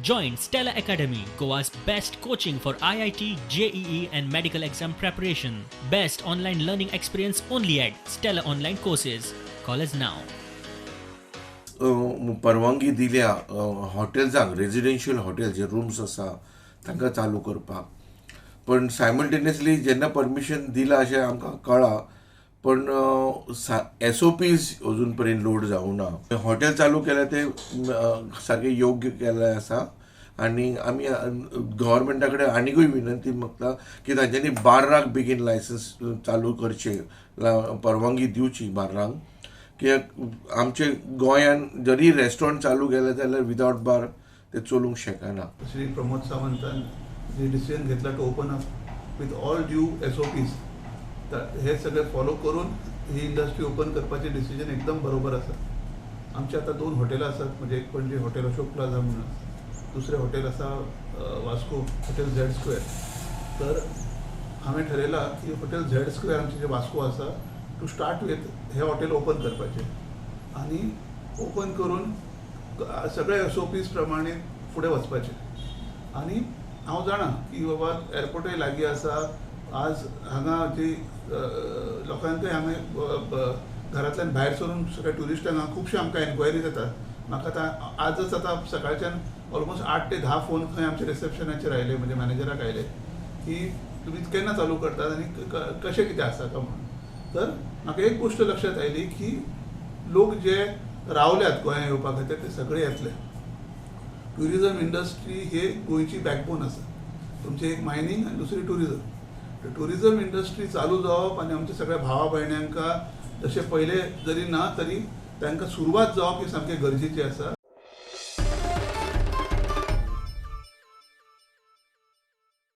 Join Stella Academy, Goa's best coaching for IIT, JEE, and medical exam preparation. Best online learning experience only at Stella Online Courses. Call us now. परवानगी दिल्या हॉटेल्सांक, residential hotel जे rooms आसा तांकां चालू करपाक. पण simultaneously जेन्ना permission दिलां अशें आमकां कळ्ळां, पण एसओपीज अजून पर्यंत लोड जावंक ना. हॉटेल चालू केलें तें सारकें योग्य केल्लें आसा आनी आमी गव्हर्मेंटा कडेन आनिकूय विनंती मागता की तांच्यांनी बार्राक बेगीन लायसन्स चालू करचें, परवानगी दिवची बार्रांक, कित्याक आमचे गोंयान जरी रेस्टॉरंट चालू केलें जाल्यार विदावट बार ते चलूंक शकना. श्री प्रमोद सावंतान जे डिसिजन घेतला to open up with all due SOPs, हे सगळे फॉलो करून ही इंडस्ट्री ओपन करपाचे डिसिजन एकदम बरोबर आसा. आमचे आतां दोन हॉटेलां आसात, म्हणजे एक पणजे हॉटेल अशोक प्लाझा म्हणून आसा, दुसरें हॉटेल आसा वास्को हॉटेल झेड स्क्वेअर. तर हांवें ठरयलां की हॉटेल झेड स्क्वेअर आमचें जें वास्को आसा, टू स्टार्ट विथ हें हॉटेल ओपन करपाचें आनी ओपन करून सगळे एसओपीज प्रमाणे फुडें वचपाचें. आनी हांव जाणा की बाबा एअरपोर्टूय लागीं आसा. आज हांगा जी लोकांकय हांगा घरांतल्यान भायर सरून सगळ्या ट्युरिस्टांक हांगा खुबशे आमकां एन्क्वायरीज येतात. म्हाका आतां आजच आतां सकाळच्यान ऑलमोस्ट 8 ते 10 फोन खंय आमच्या रिसेप्शनाचेर आयले, म्हणजे मॅनेजराक आयले की तुमी केन्ना चालू करतात आनी कशें कितें आसा काय म्हणून. तर म्हाका एक गोश्ट लक्षांत आयली की लोक जे रावल्यात गोंयांत येवपा खातीर ते सगळे येतले. ट्युरिजम इंडस्ट्री ही गोंयची बॅकबोन आसा. तुमची एक मायनींग आनी दुसरी ट्युरिजम. ट्युरिजम इंडस्ट्री चालू जावप आनी आमच्या सगळ्या भावा भयण्यांका जशें पयले जरी ना तरी तांकां सुरवात जावप ही सामकी गरजेची आसा.